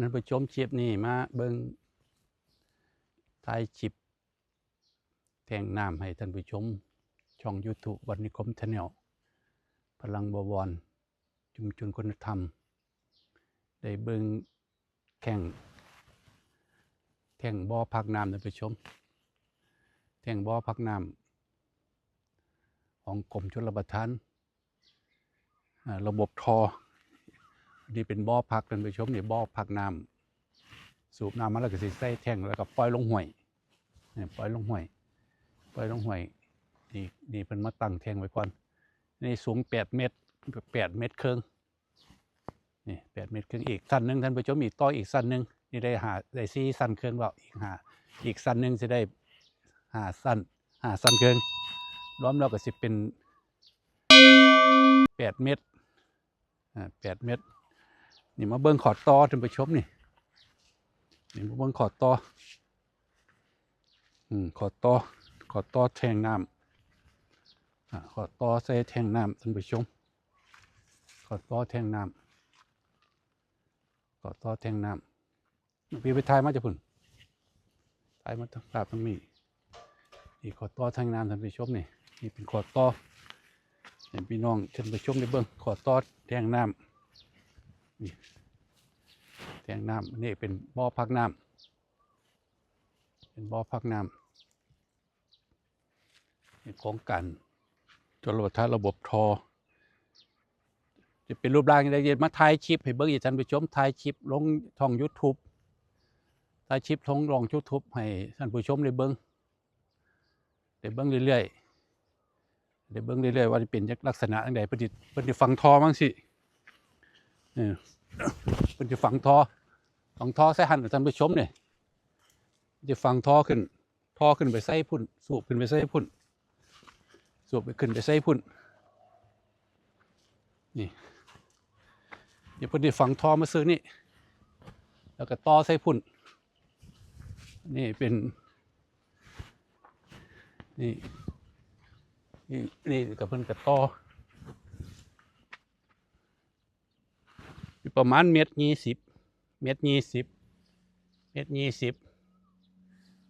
ທ່ານຜູ້ຊົມ ຄລິບນີ້ມາເບິ່ງ ຖ່າຍຄລິບແທງນ້ຳໃຫ້ທ່ານຜູ້ຊົມ ຊ່ອງ YouTube ວັດນິຄົມ Channel ພະລັງບົວບອນ ຊຸມຊົນຄຸນນະທຳ ໄດ້ເບິ່ງແທ່ງ ແທ່ງບໍ່ພັກນ້ຳ ທ່ານຜູ້ຊົມ, ແທ່ງບໍ່ພັກນ້ຳຂອງກົມຊົນລະປະທານ. ອາ ລະບົບທໍ່ ນີ້ເປັນບໍ່ພັກ ທ່ານຜູ້ຊົມ, ນີ້ບໍ່ພັກນ້ຳ, ສູບນ້ຳມາແລ້ວກໍຊິໃສ່ແທັງ ແລ້ວກໍປ່ອຍລົງຫ້ວຍ, ນີ້ປ່ອຍລົງຫ້ວຍ ປ່ອຍລົງຫ້ວຍ. ນີ້ ນີ້ເພິ່ນມາຕັ້ງແທັງໄວ້ກ່ອນ. ນີ້ສູງແປດເມັດ ແປດເມັດເຄິ່ງ, ນີ້ແປດເມັດເຄິ່ງ. ອີກຊັ້ນໜຶ່ງ ທ່ານຜູ້ຊົມ, ອີກຕໍ່ອີກຊັ້ນໜຶ່ງ, ນີ້ໄດ້ຫ້າ ໄດ້ສີ່ຊັ້ນເຄິ່ງແລ້ວ, ອີກຫ້າ ອີກຊັ້ນໜຶ່ງຊິໄດ້ຫ້າຊັ້ນ ຫ້າຊັ້ນເຄິ່ງ, ລວມແລ້ວກໍຊິເປັນ ແປດເມັດ ອາ ແປດເມັດ. ນີ້ມາເບິ່ງຂໍ້ຕໍ່ ທ່ານຜູ້ຊົມ, ນີ້ ນີ້ມາເບິ່ງຂໍ້ຕໍ່ ອືມ ຂໍ້ຕໍ່ ຂໍ້ຕໍ່ແທງນ້ຳ ອາ ຂໍ້ຕໍ່ໃສ່ແທງນ້ຳ ທ່ານຜູ້ຊົມ, ຂໍ້ຕໍ່ແທງນ້ຳ ຂໍ້ຕໍ່ແທງນ້ຳ. ພີ່ໄປຖ່າຍມາຈາກພຸ້ນ ຖ່າຍມາທາງພາບທາງນີ້. ນີ້ຂໍ້ຕໍ່ແທງນ້ຳ ທ່ານຜູ້ຊົມ, ນີ້ ນີ້ເປັນຂໍ້ຕໍ່ໃຫ້ພີ່ນ້ອງທ່ານຜູ້ຊົມໄດ້ເບິ່ງ, ຂໍ້ຕໍ່ແທງນ້ຳ ນີ້ ແທງນ້ຳ. ນີ້ເປັນບໍ່ພັກນ້ຳ ເປັນບໍ່ພັກນ້ຳ. ໂຄງການຊົນລະປະທານລະບົບທໍ່ ຈະເປັນຮູບຮ່າງຈັ່ງໃດ ຈະມາຖ່າຍຄລິບໃຫ້ເບິ່ງອີກ ທ່ານຜູ້ຊົມ, ຖ່າຍຄລິບລົງຊ່ອງ YouTube ຖ່າຍຄລິບລົງ ລົງ YouTube ໃຫ້ທ່ານຜູ້ຊົມໄດ້ເບິ່ງ ໄດ້ເບິ່ງເລື້ອຍໆ ໄດ້ເບິ່ງເລື້ອຍໆ ວ່າຈະເປັນລັກສະນະຈັ່ງໃດ. ເພິ່ນຊິ ເພິ່ນຊິຝັງທໍ່ມາຈັ່ງຊີ້ ເອີ ເພິ່ນຊິຝັງທໍ່ ຝັງທໍ່ໃສ່ຫັ້ນ ທ່ານຜູ້ຊົມ, ນີ້ຊິຝັງທໍ່ຂຶ້ນ ທໍ່ຂຶ້ນໄປໃສ່ພຸ້ນ ສູບຂຶ້ນໄປໃສ່ພຸ້ນ ສູບຂຶ້ນໄປໃສ່ພຸ້ນ. ນີ້ ດຽວເພິ່ນຊິຝັງທໍ່ມາຊື່ນີ້ ແລ້ວກໍຕໍ່ໃສ່ພຸ້ນ. ນີ້ເປັນ ນີ້ ນີ້ ນີ້ກໍເພິ່ນກໍຕໍ່ ຢູ່ປະມານເມັດຊາວ ເມັດຊາວ ເມັດຊາວ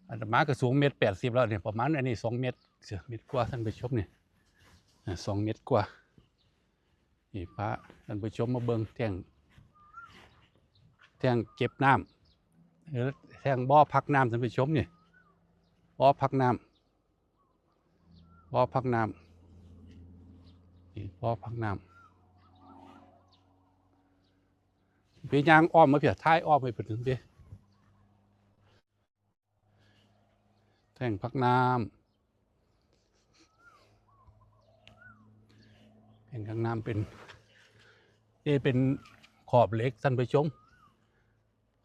ອາດຕະມາກໍສູງເມັດແປດສິບແລ້ວນີ້ ປະມານອັນນີ້ສອງເມັດ ເມັດກວ່າ ທ່ານຜູ້ຊົມ ນີ້ ອາ ສອງເມັດກວ່າ. ນີ້ພາທ່ານຜູ້ຊົມມາເບິ່ງແທ່ງ ແທ່ງເກັບນ້ຳ ຫຼື ແທ່ງບໍ່ພັກນ້ຳ ທ່ານຜູ້ຊົມ ນີ້ ບໍ່ພັກນ້ຳ ບໍ່ພັກນ້ຳ ນີ້ ບໍ່ພັກນ້ຳ. ໄປຍ່າງອ້ອມມາພີ້ ຖ່າຍອ້ອມໄປພຸ້ນເດ້ ແທ່ງພັກນ້ຳ ແທ່ງພັກນ້ຳເປັນ ເອ ເປັນຂອບເຫຼັກ ທ່ານຜູ້ຊົມ.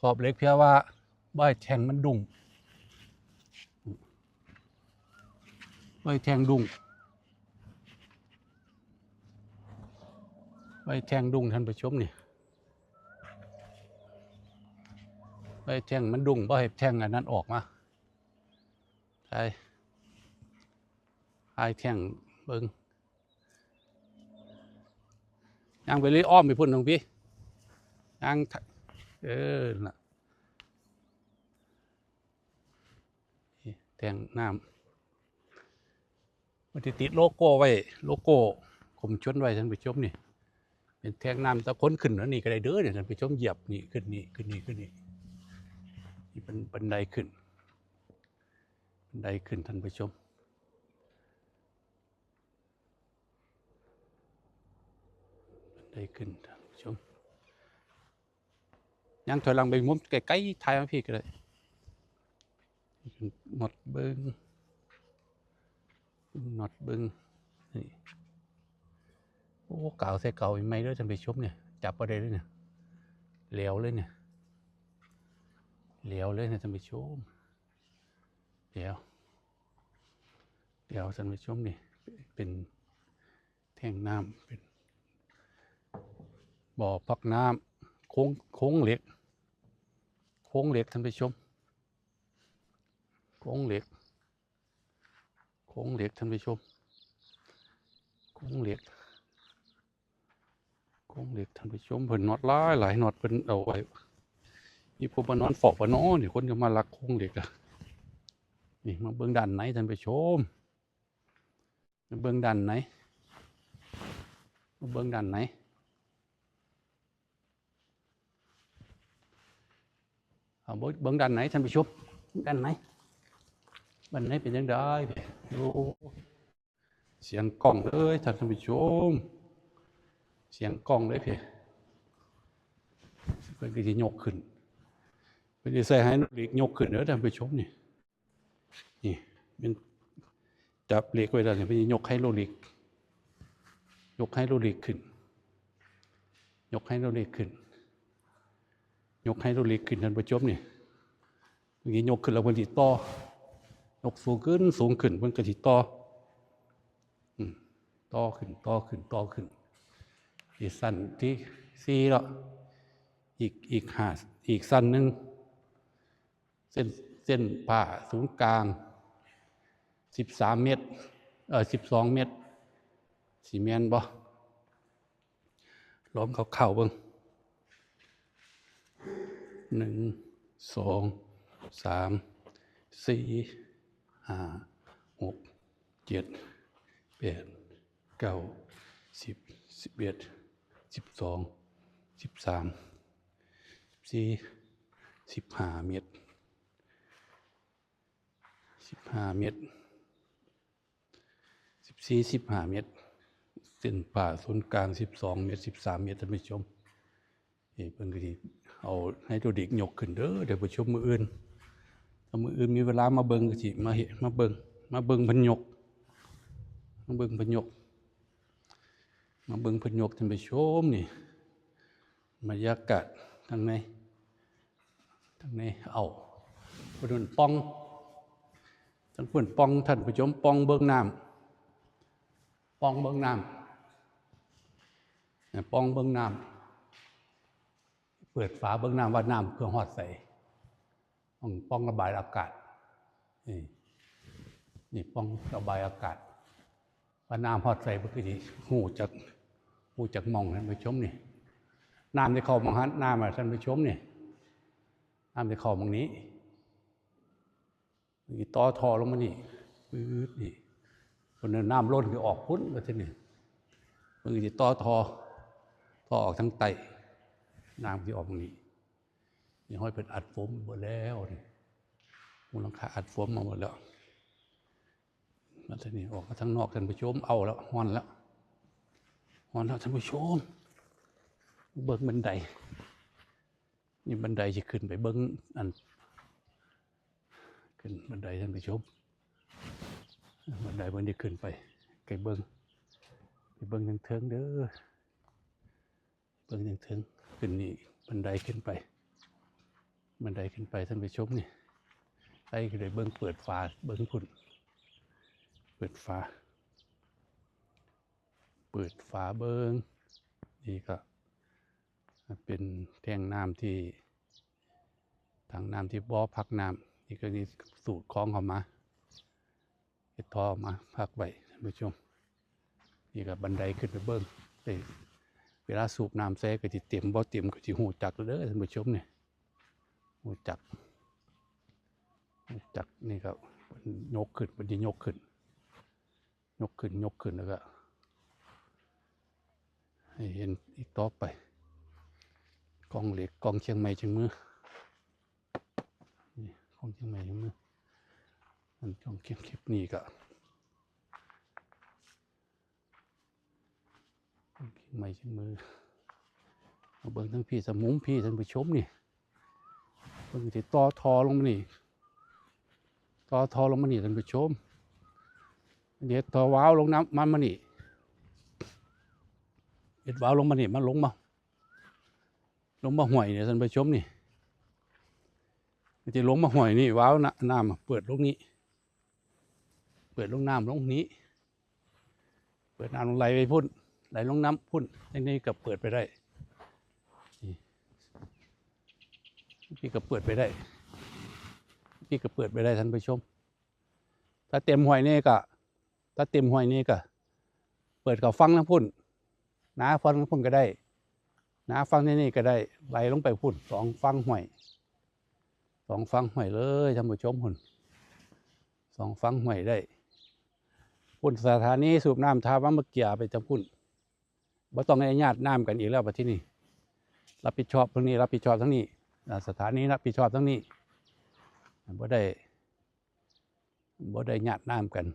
ຂອບເຫຼັກເພື່ອວ່າບໍ່ໃຫ້ແທ່ງມັນດຸ້ງ ບໍ່ໃຫ້ແທ່ງດຸ້ງ ບໍ່ໃຫ້ແທ່ງດຸ້ງ ທ່ານຜູ້ຊົມ ນີ້ ບໍ່ໃຫ້ແທ່ງມັນດຸ້ງ ບໍ່ໃຫ້ແທ່ງອັນນັ້ນອອກມາ. ຖ່າຍ ຖ່າຍແທ່ງເບິ່ງ ຍ່າງໄປເລີຍ ອ້ອມໄປພຸ້ນ ນ້ອງພີ້ ຍ່າງ ເອີ ນັ້ນລະ ແທ່ງນ້ຳ ມັນຊິຕິດໂລໂກ້ໄວ້ ໂລໂກ້ກົມຊົນໄວ້ ທ່ານຜູ້ຊົມ ນີ້ ເປັນແທ່ງນ້ຳ. ແຕ່ຄົນຂຶ້ນອັນນີ້ກໍໄດ້ເດີ ນີ້ ທ່ານຜູ້ຊົມ ຢຽບນີ້ ຂຶ້ນນີ້ ຂຶ້ນນີ້ ຂຶ້ນນີ້ ນີ້ເປັນບັນໄດຂຶ້ນ ໄດ້ຂຶ້ນ ທ່ານຜູ້ຊົມ ໄດ້ຂຶ້ນ ທ່ານຜູ້ຊົມ. ຍ່າງຖອຍຫຼັງໄປມຸມໃກ້ໆ ຖ່າຍມາພີ້ກໍໄດ້ ນັອດເບິ່ງ ນັອດເບິ່ງ ນີ້ ໂອ້ ກາວໃສ່ກາວໃໝ່ເດີ ທ່ານຜູ້ຊົມ ນີ້ ຈັບບໍ່ໄດ້ເລີຍ ນີ້ ແຫຼວເລີຍ ນີ້ ແຫຼວເລີຍນະ ທ່ານຜູ້ຊົມ. ດຽວ ດຽວ ທ່ານຜູ້ຊົມ ນີ້ເປັນແທ່ງນ້ຳ ເປັນບໍ່ພັກນ້ຳ ໂຄງ ໂຄງເຫຼັກ ໂຄງເຫຼັກ ທ່ານຜູ້ຊົມ ໂຄງເຫຼັກ ໂຄງເຫຼັກ ທ່ານຜູ້ຊົມ ໂຄງເຫຼັກ. ໂຄງເຫຼັກ ທ່ານຜູ້ຊົມ ເພິ່ນນັອດຫຼາຍໆ ນັອດເພິ່ນເອົາໄວ້ ມີຜູ້ມານອນເຝົ້າປະນໍນີ້ ຄົນກໍມາລັກໂຄງເຫຼັກອະ. ນີ້ ມາເບິ່ງດ້ານໃນ ທ່ານຜູ້ຊົມ, ມາເບິ່ງດ້ານໃນ, ມາເບິ່ງດ້ານໃນ. ເອົາ ເບິ່ງ ເບິ່ງດ້ານໃນ ທ່ານຜູ້ຊົມ, ດ້ານໃນ, ດ້ານໃນເປັນຈັ່ງໃດ? ໂອ້ ສຽງກ້ອງເອີຍ ທ່ານ ທ່ານຜູ້ຊົມ, ສຽງກ້ອງເລີຍເພ. ເພິ່ນກໍຊິຍົກຂຶ້ນ, ເພິ່ນຊິໃສ່ໄຮໂດຣລິກຍົກຂຶ້ນເດີ ທ່ານຜູ້ຊົມ. ນີ້ ນີ້ແມ່ນຈັບເຫຼັກໄວ້ແລ້ວນີ້ ເພິ່ນຊິຍົກໄຮໂດຣລິກ, ຍົກໄຮໂດຣລິກຂຶ້ນ, ຍົກໄຮໂດຣລິກຂຶ້ນ, ຍົກໄຮໂດຣລິກຂຶ້ນ ທ່ານຜູ້ຊົມ. ນີ້ ເພິ່ນຊິຍົກຂຶ້ນແລ້ວ ເພິ່ນຊິຕໍ່, ຍົກສູງຂຶ້ນ ສູງຂຶ້ນ ເພິ່ນກໍຊິຕໍ່, ອືມ ຕໍ່ຂຶ້ນ ຕໍ່ຂຶ້ນ ຕໍ່ຂຶ້ນ. ນີ້ຊັ້ນທີສີ່ແລ້ວ, ອີກ ອີກຫ້າ ອີກຊັ້ນໜຶ່ງ. ເສັ້ນ ເສັ້ນຜ່າສູນກາງສິບສາມແມັດ, ເອີ ສິບສອງແມັດ ຊິແມ່ນບໍ່? ລອງເຂົ້າໆເບິ່ງ ໜຶ່ງ ສອງ ສາມ ສີ່ ຫ້າ ຫົກ ເຈັດ ແປດ ເກົ້າ ສິບ ສິບເອັດ ສິບສອງ ສິບສາມ ສິບສີ່ ສິບຫ້າແມັດ, ສິບຫ້າແມັດ, ສິບສີ່ ສິບຫ້າແມັດ, ເສັ້ນຜ່າສູນກາງສິບສອງແມັດ ສິບສາມແມັດ ທ່ານຜູ້ຊົມ. ນີ້ເພິ່ນກໍຊິເອົາໄຮໂດຣລິກຍົກຂຶ້ນເດີ ທ່ານຜູ້ຊົມ. ມື້ອື່ນ ຖ້າມື້ອື່ນມີເວລາມາເບິ່ງກໍຊິມາເຮັດ ມາເບິ່ງ ມາເບິ່ງເພິ່ນຍົກ, ມາເບິ່ງເພິ່ນຍົກ, ມາເບິ່ງເພິ່ນຍົກ ທ່ານຜູ້ຊົມ. ນີ້ບັນຍາກາດທາງໃນ ທາງໃນ ເອົາ ເພິ່ນປ່ອງ, ທາງເພິ່ນປ່ອງ ທ່ານຜູ້ຊົມ, ປ່ອງເບິ່ງນ້ຳ, ປ່ອງເບິ່ງນ້ຳ, ປ່ອງເບິ່ງນ້ຳ, ເປີດຝາເບິ່ງນ້ຳວ່ານ້ຳເພື່ອຮອດໃສ, ປ່ອງ ປ່ອງລະບາຍອາກາດ. ນີ້ ນີ້ປ່ອງລະບາຍອາກາດ ວ່ານ້ຳຮອດໃສ ເພິ່ນກໍຊິຮູ້ຈັກ ຮູ້ຈັກໝ່ອງ ທ່ານຜູ້ຊົມ. ນີ້ ນ້ຳທີ່ເຂົ້າມາຫາ ນ້ຳ ທ່ານຜູ້ຊົມ, ນີ້ ນ້ຳທີ່ເຂົ້າໝ່ອງນີ້ ເພິ່ນຊິຕໍ່ທໍ່ລົງມານີ້ ປຶດນີ້, ເພິ່ນ ນ້ຳລົ້ນຊິອອກພຸ້ນ ວ່າຊັ້ນນີ້. ເພິ່ນຊິຕໍ່ທໍ່ ທໍ່ອອກທາງໃຕ້, ນ້ຳຊິອອກໝ່ອງນີ້. ນີ້ ຫ້ອຍເພິ່ນອັດໂຟມໄປເບິດແລ້ວນີ້, ມຸງຫຼັງຄາອັດໂຟມມາເບິດແລ້ວ. ມາທາງນີ້ ອອກມາທາງນອກ ທ່ານຜູ້ຊົມ. ເອົາແລ້ວ ຮ້ອນແລ້ວ ຮ້ອນແລ້ວ ທ່ານຜູ້ຊົມ. ເບິ່ງບັນໄດ, ນີ້ບັນໄດຊິຂຶ້ນໄປເບິ່ງ ອັນ ຂຶ້ນບັນໄດ ທ່ານຜູ້ຊົມ. ບັນໄດເພິ່ນຊິຂຶ້ນໄປ ໄປເບິ່ງ ໄປເບິ່ງເທິງໆເດີ. ເບິ່ງເທິງໆ ຂຶ້ນນີ້ ບັນໄດຂຶ້ນໄປ ບັນໄດຂຶ້ນໄປ ທ່ານຜູ້ຊົມ. ນີ້ ໄປກໍໄດ້ເບິ່ງ ເປີດຝາເບິ່ງພຸ້ນ, ເປີດຝາ ເປີດຝາເບິ່ງ. ນີ້ກໍເປັນແທງນ້ຳທີ່ ຖັງນ້ຳທີ່ບໍ່ພັກນ້ຳ. ນີ້ກໍນີ້ ສູດຄອງເຂົ້າມາ ເຮັດທໍ່ມາພັກໄວ້ ທ່ານຜູ້ຊົມ. ນີ້ກໍບັນໄດຂຶ້ນໄປເບິ່ງ ເອີ ເວລາສູບນ້ຳໃສ່ກໍຊິເຕັມ ບໍ່ເຕັມກໍຊິຮູ້ຈັກເດີ ທ່ານຜູ້ຊົມ. ນີ້ ຮູ້ຈັກ ຮູ້ຈັກ. ນີ້ກໍເພິ່ນຍົກຂຶ້ນ ເພິ່ນຊິຍົກຂຶ້ນ ຍົກຂຶ້ນ ຍົກຂຶ້ນ ແລ້ວກໍໃຫ້ເຫັນອີກຕໍ່ໄປ. ກ້ອງເຫຼັກ ກ້ອງຄຽງໄມ້ຄຽງມື ນີ້ ກ້ອງຄຽງໄມ້ຄຽງມື. ອັນກ້ອງຄຽງ ຄລິບນີ້ກໍ ຄຽງໄມ້ຄຽງມື. ມາເບິ່ງທາງພີ້ ສະມຸມພີ້ ທ່ານຜູ້ຊົມ. ນີ້ ເພິ່ນຊິຕໍ່ທໍ່ລົງມານີ້ ຕໍ່ທໍ່ລົງມານີ້ ທ່ານຜູ້ຊົມ. ເຮັດທໍ່ວາວລົງນ້ຳ ມາ ມານີ້ ເຮັດວາວລົງມານີ້ ມາລົງມາ ລົງມາຫ້ວຍນີ້ ທ່ານຜູ້ຊົມ. ນີ້ ມັນຊິລົງມາຫ້ວຍນີ້ ວາວນ້ຳ ນ້ຳເປີດລົງນີ້ ເປີດລົງ ນ້ຳລົງນີ້ ເປີດນ້ຳລົງໄຫຼໄປພຸ້ນ ໄຫຼລົງນ້ຳພຸ້ນ. ທາງນີ້ກໍເປີດໄປໄດ້ ນີ້ ນີ້ກໍເປີດໄປໄດ້ ນີ້ກໍເປີດໄປໄດ້ ທ່ານຜູ້ຊົມ. ຖ້າເຕັມຫ້ວຍນີ້ກໍ ຖ້າເຕັມຫ້ວຍນີ້ກໍເປີດເຂົ້າຝັ່ງທາງພຸ້ນ ນາຝັ່ງທາງພຸ້ນກໍໄດ້ ນາຝັ່ງນີ້ກໍໄດ້ ໄຫຼລົງໄປພຸ້ນ ສອງຝັ່ງຫ້ວຍ ສອງຝັ່ງຫ້ວຍເລີຍທ່ານຜູ້ຊົມພຸ້ນ ສອງຝັ່ງຫ້ວຍໄດ້. ພຸ້ນສະຖານີສູບນ້ຳທ່າວັງມະເກືອໄປທາງພຸ້ນ ບໍ່ຕ້ອງໄດ້ຍາດນ້ຳກັນອີກແລ້ວບັດທີນີ້ ຮັບຜິດຊອບທາງນີ້ ຮັບຜິດຊອບທາງນີ້ ອາ ສະຖານີຮັບຜິດຊອບທາງນີ້ ບໍ່ໄດ້ ບໍ່ໄດ້ຍາດນ້ຳກັນ.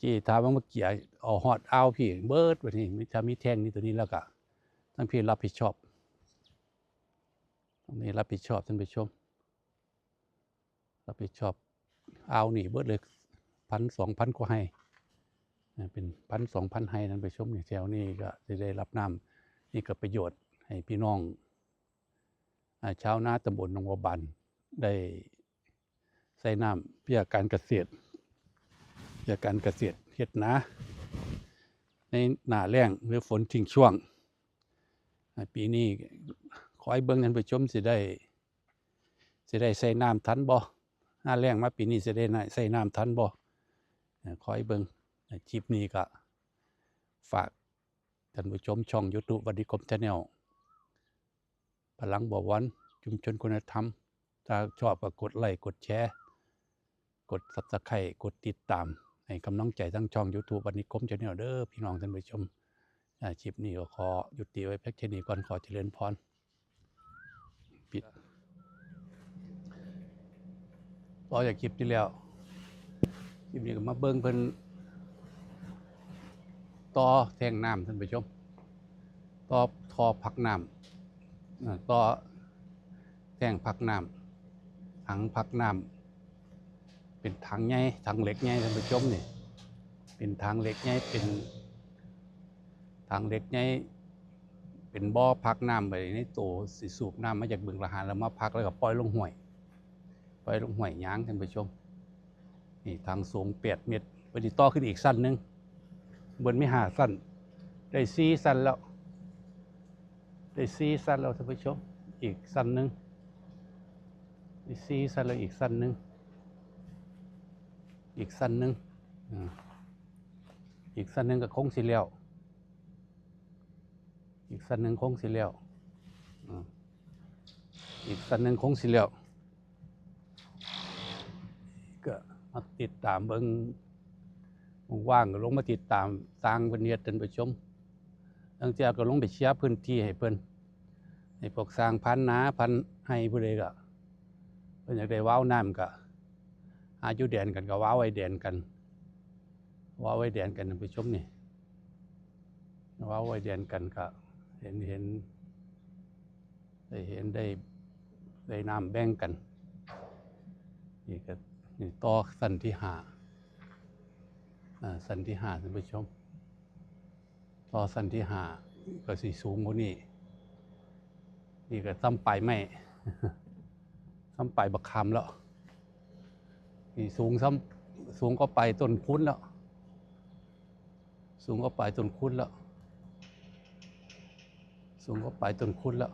ທີ່ທ່າວັງມະເກືອເອົາຮອດອ່າວພີ້ເບິດບັດນີ້ ມີ ຖ້າມີແທ້ງນີ້ໂຕນີ້ແລ້ວກະ ທາງພີ້ຮັບຜິດຊອບ ທາງນີ້ຮັບຜິດຊອບທ່ານຜູ້ຊົມ ຮັບຜິດຊອບອ່າວນີ້ເບິດເລີຍ ພັນສອງພັນກວ່າໄຮ່ ເປັນພັນສອງພັນໄຮ່ທ່ານຜູ້ຊົມ. ນີ້ແຖວນີ້ກະຊິໄດ້ຮັບນ້ຳ ນີ້ກະປະໂຫຍດໃຫ້ພີ່ນ້ອງ ອາ ຊາວນາຕຳບົນໜອງບົວບານ ໄດ້ໃຊ້ນ້ຳເພື່ອການກະເສດ ເພື່ອການກະເສດ ເຮັດນາໃນໜ້າແລ້ງ ຫຼື ຝົນຖິ້ງຊ່ວງ. ອາ ປີນີ້ຄອຍເບິ່ງທ່ານຜູ້ຊົມ ຊິໄດ້ ຊິໄດ້ໃຊ້ນ້ຳທັນບໍ່ ໜ້າແລ້ງມາປີນີ້ຊິໄດ້ໃຊ້ນ້ຳທັນບໍ່ ຄອຍເບິ່ງ. ຄລິບນີ້ກະຝາກທ່ານຜູ້ຊົມ ຊ່ອງຢູທູບວັນນິຄົມແຊນແນວ ພະລັງບໍວອນ ຊຸມຊົນຄຸນນະທຳ. ຖ້າຊອບກະກົດໄລ້ ກົດແຊ ກົດຊັບສະໄຄຣບ໌ ກົດຕິດຕາມ ໃຫ້ກຳລັງໃຈທາງຊ່ອງຢູທູບວັນນິຄົມແຊນແນວເດີພີ່ນ້ອງທ່ານຜູ້ຊົມ. ອາ ຄລິບນີ້ກະຂໍຍຸຕິໄວ້ພຽງເທົ່ານີ້ກ່ອນ ຂໍຈະເລີນພອນ. ປິດ ຕໍ່ຈາກຄລິບທີ່ແລ້ວ ຄລິບນີ້ກະມາເບິ່ງເພິ່ນຕໍ່ແທງນ້ຳທ່ານຜູ້ຊົມ ຕໍ່ທໍ່ພັກນ້ຳ ເອີ ຕໍ່ແທງພັກນ້ຳ ຖັງພັກນ້ຳ ເປັນຖັງໃຫຍ່ ຖັງເຫຼັກໃຫຍ່ທ່ານຜູ້ຊົມ ນີ້ເປັນຖັງເຫຼັກໃຫຍ່ ເປັນຖັງເຫຼັກໃຫຍ່ ເປັນບໍ່ພັກນ້ຳໄວ້ໃນໂຕ ຊິສູບນ້ຳມາຈາກບຶງລະຫານ ແລ້ວມາພັກ ແລ້ວກະປ່ອຍລົງຫ້ວຍ ປ່ອຍລົງຫ້ວຍຍາງທ່ານຜູ້ຊົມ. ນີ້ຖັງສູງແປດເມັດ ເພິ່ນຊິຕໍ່ຂຶ້ນອີກຊັ້ນໜຶ່ງ ເພິ່ນມີຫ້າຊັ້ນ ໄດ້ສີ່ຊັ້ນແລ້ວ ໄດ້ສີ່ຊັ້ນແລ້ວທ່ານຜູ້ຊົມ ອີກຊັ້ນໜຶ່ງ ໄດ້ສີ່ຊັ້ນແລ້ວ ອີກຊັ້ນໜຶ່ງ ອີກຊັ້ນໜຶ່ງ ອາ ອີກຊັ້ນໜຶ່ງກະຄົງຊິແລ້ວ ອີກຊັ້ນໜຶ່ງຄົງຊິແລ້ວ ອາ ອີກຊັ້ນໜຶ່ງຄົງຊິແລ້ວ ກະມາຕິດຕາມເບິ່ງ ວ່າງໆກະລົງມາຕິດຕາມຊ່າງເພິ່ນເຮັດທ່ານຜູ້ຊົມ ລາງເທື່ອກະລົງໄປເຊຍພື້ນທີ່ໃຫ້ເພິ່ນ ໃຫ້ພວກຊ່າງພັນນາພັນໄຮ່ ຜູ້ໃດກະເພິ່ນຢາກໄດ້ວາວນ້ຳ ກະຫາຢູ່ແດນກັນ ກະວາວໄວ້ແດນກັນ ວາວໄວ້ແດນກັນທ່ານຜູ້ຊົມ ນີ້ ວາວໄວ້ແດນກັນ ກະເຫັນ ເຫັນ ໄດ້ເຫັນ ໄດ້ ໄດ້ນ້ຳແບ່ງກັນ. ນີ້ກະ ນີ້ຕໍ່ຊັ້ນທີຫ້າ ອາ ຊັ້ນທີຫ້າທ່ານຜູ້ຊົມ ຕໍ່ຊັ້ນທີຫ້າກະຊິສູງກວ່ານີ້ ນີ້ກະສ່ຳປາຍໄມ້ ສ່ຳປາຍບັກຂາມແລ້ວ ນີ້ສູງສ່ຳ ສູງກວ່າປາຍຕົ້ນຄູນແລ້ວ ສູງກວ່າປາຍຕົ້ນຄູນແລ້ວ ສູງກວ່າປາຍຕົ້ນຄູນແລ້ວ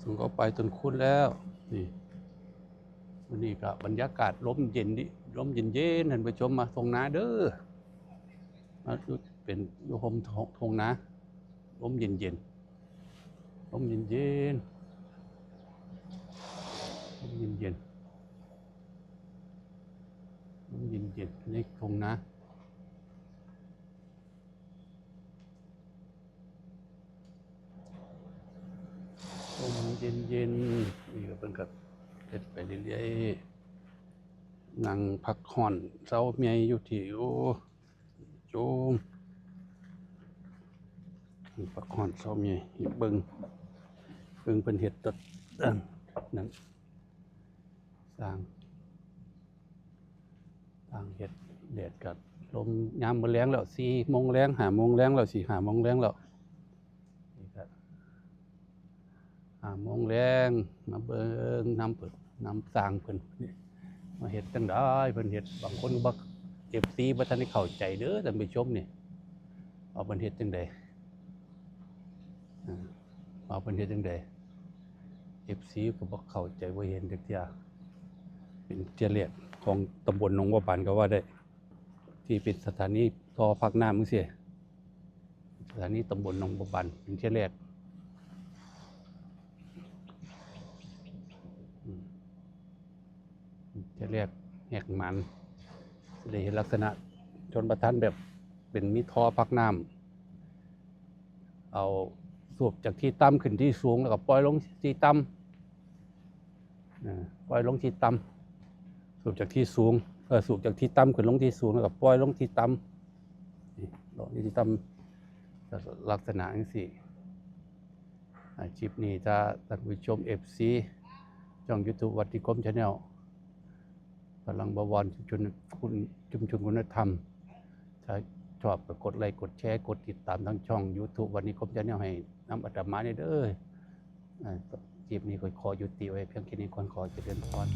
ສູງກວ່າປາຍຕົ້ນຄູນແລ້ວ. ນີ້ ມື້ນີ້ກະບັນຍາກາດລົມເຢັນດີ ລົມເຢັນໆ ທ່ານຜູ້ຊົມ ມາທົ່ງນາເດີ ມາຢູ່ ເປັນຢູ່ຮົ່ມທົ່ງນາ ລົມເຢັນໆ ລົມເຢັນໆ ລົມເຢັນໆ ລົມເຢັນໆ ໃນທົ່ງນາ ລົມເຢັນໆ. ນີ້ກະເພິ່ນກະເຮັດໄປເລື້ອຍໆ ນັ່ງພັກຮ້ອນເຊົາເມື່ອຍຢູ່ທີ່ ໂອ້ ໂຈມ ພັກຮ້ອນເຊົາເມື່ອຍ ເບິ່ງ ເບິ່ງເພິ່ນເຮັດ ອັນນັ້ນ ສ້າງ ສ້າງເຮັດ ແດດກະລົງ ຍາມມື້ແລງແລ້ວ ສີ່ໂມງແລງ ຫ້າໂມງແລງແລ້ວ ສີ່ຫ້າໂມງແລງແລ້ວ ນີ້ກະຫ້າໂມງແລງ ມາເບິ່ງນຳເພິ່ນ ນຳຊ່າງເພິ່ນ ນີ້ ມາເຮັດຈັ່ງໃດ ເພິ່ນເຮັດ ບາງຄົນບໍ່ ເອັຟຊີ ບໍ່ທັນໄດ້ເຂົ້າໃຈເດີທ່ານຜູ້ຊົມ ນີ້ ວ່າເພິ່ນເຮັດຈັ່ງໃດ ອາ ວ່າເພິ່ນເຮັດຈັ່ງໃດ ເອັຟຊີ ກະບໍ່ເຂົ້າໃຈ ບໍ່ເຫັນຈັກເທື່ອ ເປັນເທື່ອແລກຂອງຕຳບົນໜອງບົວບານກະວ່າໄດ້ ທີ່ເປັນສະຖານີທໍ່ພັກນ້ຳຈັ່ງຊີ້ ສະຖານີຕຳບົນໜອງບົວບານ ເປັນເທື່ອແລກ. ຈະແລກແຫກໝານ ຊິໄດ້ເຫັນລັກສະນະຊົນປະທານແບບເປັນມີທໍ່ພັກນ້ຳ ເອົາສູບຈາກທີ່ຕ່ຳຂຶ້ນທີ່ສູງ ແລ້ວກໍປ່ອຍລົງທີ່ຕ່ຳ ເອີ ປ່ອຍລົງທີ່ຕ່ຳ ສູບຈາກທີ່ສູງ ເອີ ສູບຈາກທີ່ຕ່ຳຂຶ້ນລົງທີ່ສູງ ແລ້ວກໍປ່ອຍລົງທີ່ຕ່ຳ ນີ້ລົງທີ່ຕ່ຳ ລັກສະນະຈັ່ງຊີ້. ອາ ຄລິບນີ້ ຖ້າທ່ານຜູ້ຊົມ ເອັຟຊີ ຊ່ອງ YouTube ວັດນິຄົມ Channel ພະລັງບະວອນ ຊຸມຊົນຄຸນ ຊຸມຊົນຄຸນນະທຳ ຖ້າຊອບກໍກົດໄລ ກົດແຊ ກົດຕິດຕາມທາງຊ່ອງ YouTube ວັດນິຄົມ Channel ໃຫ້ນຳອາດຕະມາແດ່ເດີ. ອາ ຄລິບນີ້ກໍຂໍຍຸຕິໄວ້ພຽງແຄ່ນີ້ກ່ອນ ຂໍຈະເລີນພອນ.